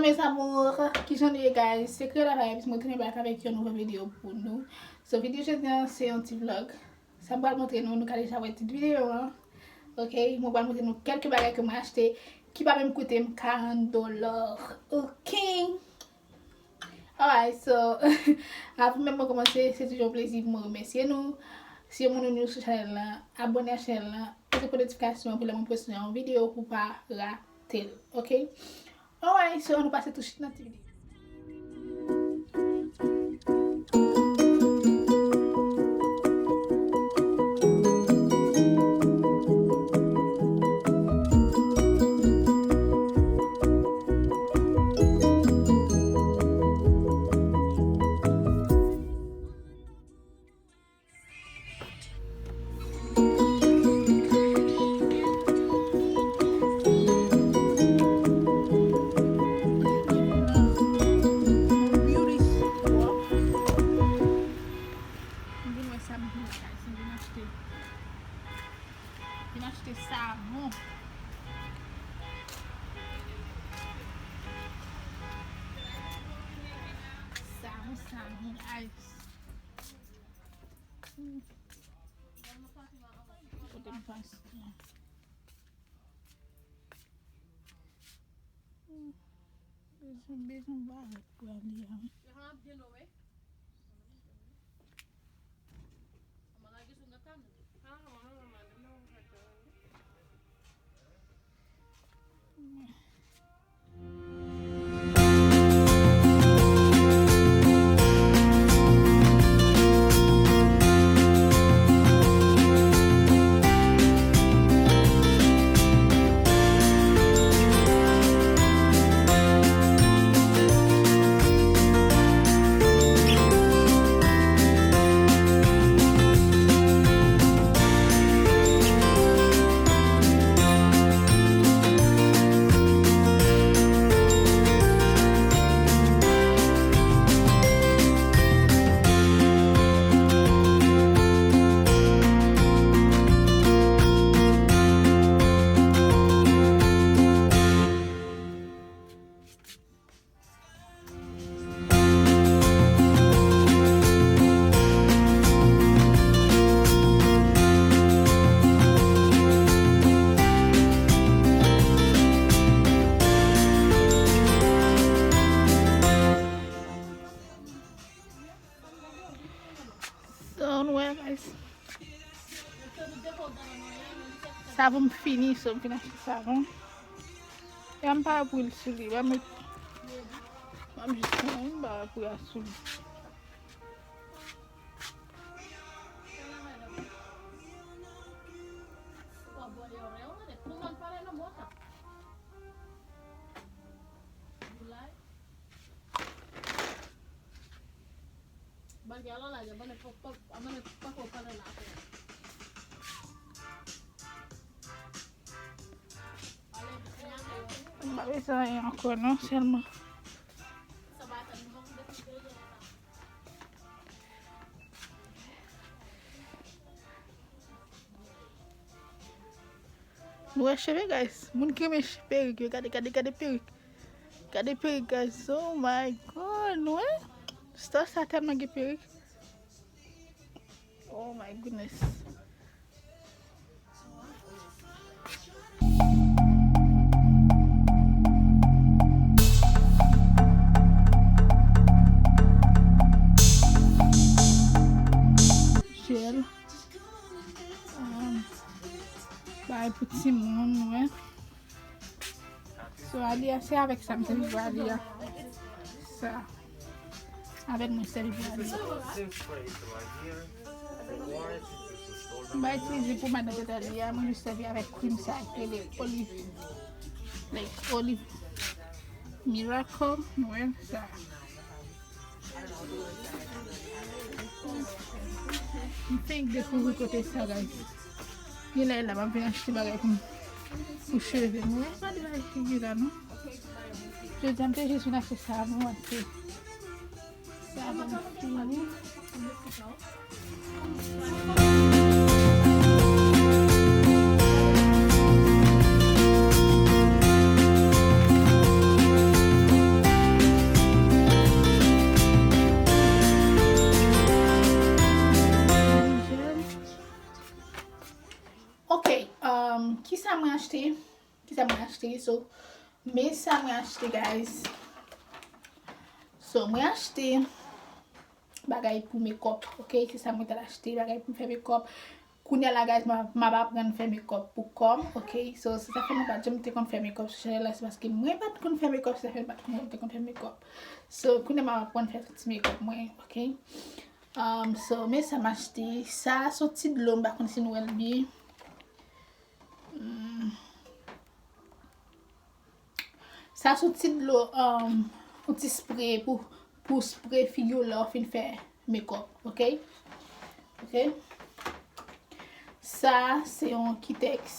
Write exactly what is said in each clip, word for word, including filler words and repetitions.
Mes amours, kijan nou ye, guys? Se Kreyòl Vibes, mwen tounen back avèk yon nouvo videyo pou nou. So, videyo jodi an, se yon ti vlog. Sa m pral montre nou, nou ka deja wè tit videyo an. Ok, mwen pral montre nou kèlke bagay ke mwen achte ki pa menm koute m karant dola. Ok. Alright, so, avan menm mwen kòmanse, se toujou yon plezi pou mwen remèsye nou. Si yon moun nou nou sou chanèl la, abòne a chanèl la, pete pou notifikasyon pou lè mwen poste yon videyo pou pa rate l, ok? Alright, so, nou pase tousuit nan ti videyo. M vin wè sa m vin wè, guys. M vin achte, vin achte savon. Savon, savon, ice. Hmm. Kote m pase? Hmm. Bezwen, bezwen barèt pou ale a, wi. So, nou wè, guys. Savon m fini, so m fin achte savon. E m pa pran lwil sou li, m met, m jis pran, m pa pran sou li. M pa bezwen anyen ankò non, sèlman. Nou wè cheve, guys. Moun ki renmen ch-, perik yo, gade, gade, gade perik. Gade perik, guys. Oh my God, nou wè? Store sa tèlman gen perik. Oh my goodness. Jèl. Um, bagay pou timoun, wi. So, Aliya, se avèk sa m te vin wè Aliya. Sa. Avèk mwen sèvi pou Aliya. M pa itilize pomad nan tèt Aliya, mwen jis sèvi avèk krèm sa ki rele Olive. Like, Olive Miracle, nou wè sa. M fenk dekouvri kote sa, guys. Gen lè la, m ap vin achte bagay pou m, pou cheve m. Mwen pa de bagay figi la, non. Jodi a, m te jis vin achte savon, m achte savon pou fini. Achte, kisa mwen achte? So, men sa mwen achte, guys. So, mwen achte bagay pou makeup, ok? Se sa mwen t al achte, bagay pou m fè makeup. Kounye a la, guys, m ap, m ap aprann fè makeup pou kò m, ok? So, se sa fè mwen pa t janm te konn fè makeup sou chanèl la, se paske mwen pa t konn fè makeup, se sa fè mwen pa t konn, te konn fè makeup. So, kounye a m ap aprann fè ti makeup mwen, ok? Um, so, men sa m achte. Sa, se yon ti dlo, m pa konn si nou wè l byen. Hmm. Sa se yon ti dlo, um, yon ti spray pou, pou spray figi w lè w fin fè makeup, ok? Ok? Sa se yon Kitex.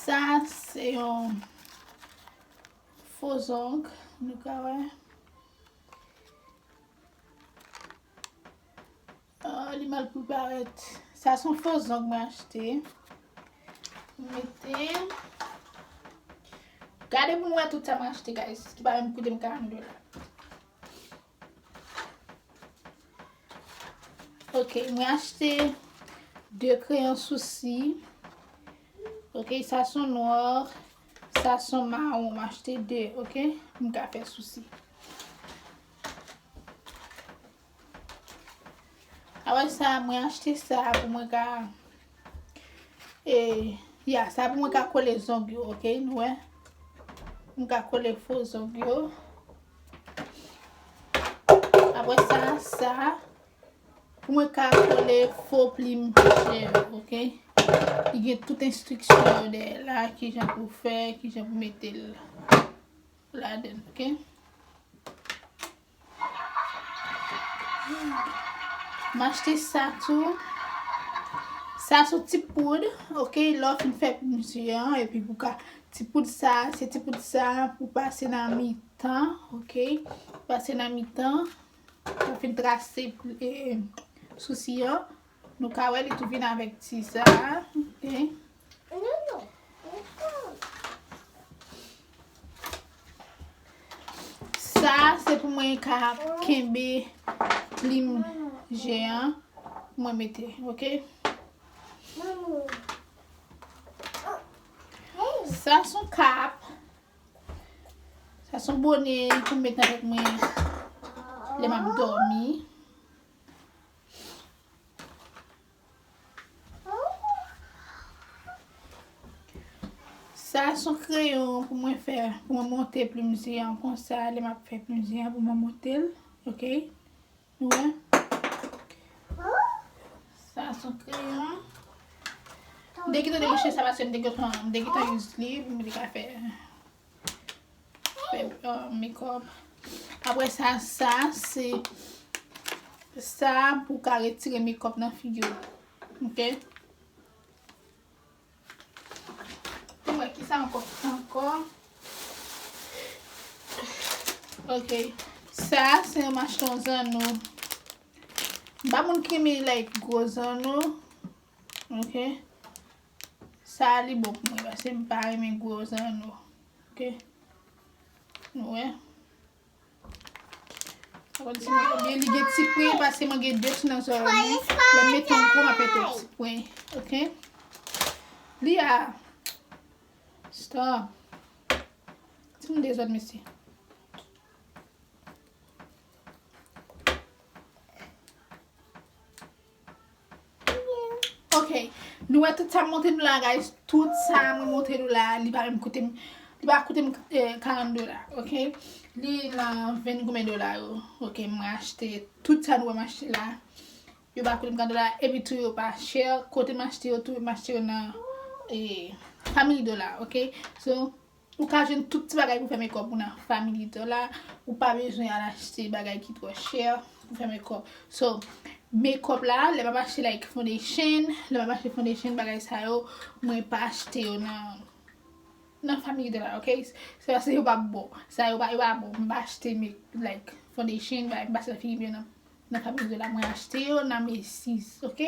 Sa se yon fo zong, nou ka wè. Ah, li mal pou parèt. Sa se yon fo zong mwen achte. Mete. Gade pou nou wè tout sa mwen achte, guys. Ki pa menm koute m karant dola. Ok, mwen achte de kreyon sousi. Ok, sa se yon nwa, sa se yon mawon. Mwen achte de, ok? M ka fè sousi. Apre sa, mwen achte sa pou mwen ka, e, ya, sa pou mwen ka kole zong yo, ok? Nou wè? Mwen ka kole fo zong yo. Apre sa, sa, pou mwen ka kole fo plim chè, ok? Li gen tout enstriksyon yo dèyè la, kijan pou fè, kijan pou mete l ladan, ok? M achte sa tou. Sa se yon ti poud, ok? Lè w fin fè plim chè an, epi pou ka, ti poud sa, se ti poud sa pou pase nan mitan, ok? Pase nan mitan. Pou fin trase, e, sousi an. Nou ka wè li tou vin avèk ti sa, ok? Sa, se pou mwen ka kenbe plim chè an pou mwen mete, ok? Sa se yon kap. Sa se yon bonè pou m met nan tèt mwen lè m ap dòmi. Sa se yon kreyon pou mwen fè, pou mwen monte plim chè an konsa, lè m ap fè plim chè an pou mwen monte l, ok? Nou wè? Sa se yon kreyon. M te gentan debouche sa paske m te gentan, m te gentan use li, pou m te ka fè, fè, euh, makeup. Apre sa, sa, se sa pou ka retire makeup nan figi w. Ok? Pou wè kisa ankò, kisa ankò. Ok. Sa, se yon mache yon zanno. M pa moun ki renmen, like, gwo zanno. Ok. Sa, li bon pou mwen, paske m pa renmen gwo zanno. Ok. Nou wè. Sa konn si mwen oubyen li gen ti pwen, paske mwen gen de ti nan zòrèy mwen. Lè m mete yon gwo, m ap mete yon ti pwen. Ok. Li a. Stop. Ti moun dezòd, mesye. Ok. Nou wè tout sa m montre nou la, guys. Tout sa mwen montre nou la, li pa menm koute m, li pa koute m, eh, karant dola, ok? Li nan venn konbyen dola yo. Ok, mwen achte tout sa nou wè m achte la. Yo pa koute m karant dola, epi tou yo pa chè. Kote m achte yo tou, m achte yo nan, eh, Family Dollar, ok? So, ou ka jwenn tout ti bagay pou fè makeup ou nan Family Dollar. Ou pa bezwen al achte bagay ki twò chè pou fè makeup. So, makeup la, lè m ap achte, like, foundation, lè m ap achte foundation, bagay sa yo, mwen pa achte yo nan, nan Family Dollar, ok? Se paske yo pa bon. Sa yo pa, yo pa bon. M pa achte, like, foundation, bagay, m pa achte nan figi m yo nan nan Family Dollar, mwen achte yo nan Macy's, ok?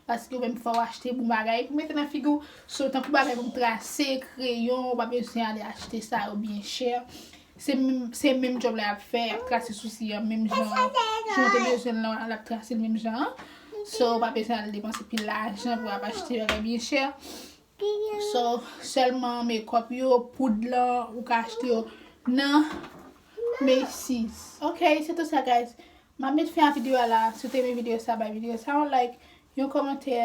Paske ou menm fò w achte bon bagay pou mete nan figi w. So, tankou bagay pou m trase, kreyon, ou pa bezwen ale achte sa yo byen chè. Se menm, se menm djòb la y ap fè, y ap trase sousi an menm jan, jan w te bezwen l lan, l ap trase l menm jan an. So, w pa bezwen al depanse pil lajan pou w ap achte bagay byen chè. So, sèlman makeup yo, poud lan, ou ka achte yo nan Macy's. Ok, se tout sa, guys. M ap met fen a videyo a la. Si w te renmen videyo sa, bay videyo sa yon like, yon kòmantè,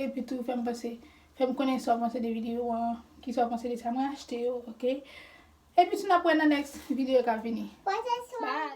epi tou fè m panse, fè m konnen sa w panse de videyo an, ki sa w panse de sa mwen achte yo, ok? Epi tou n ap wè nan next videyo k ap vini. Bye.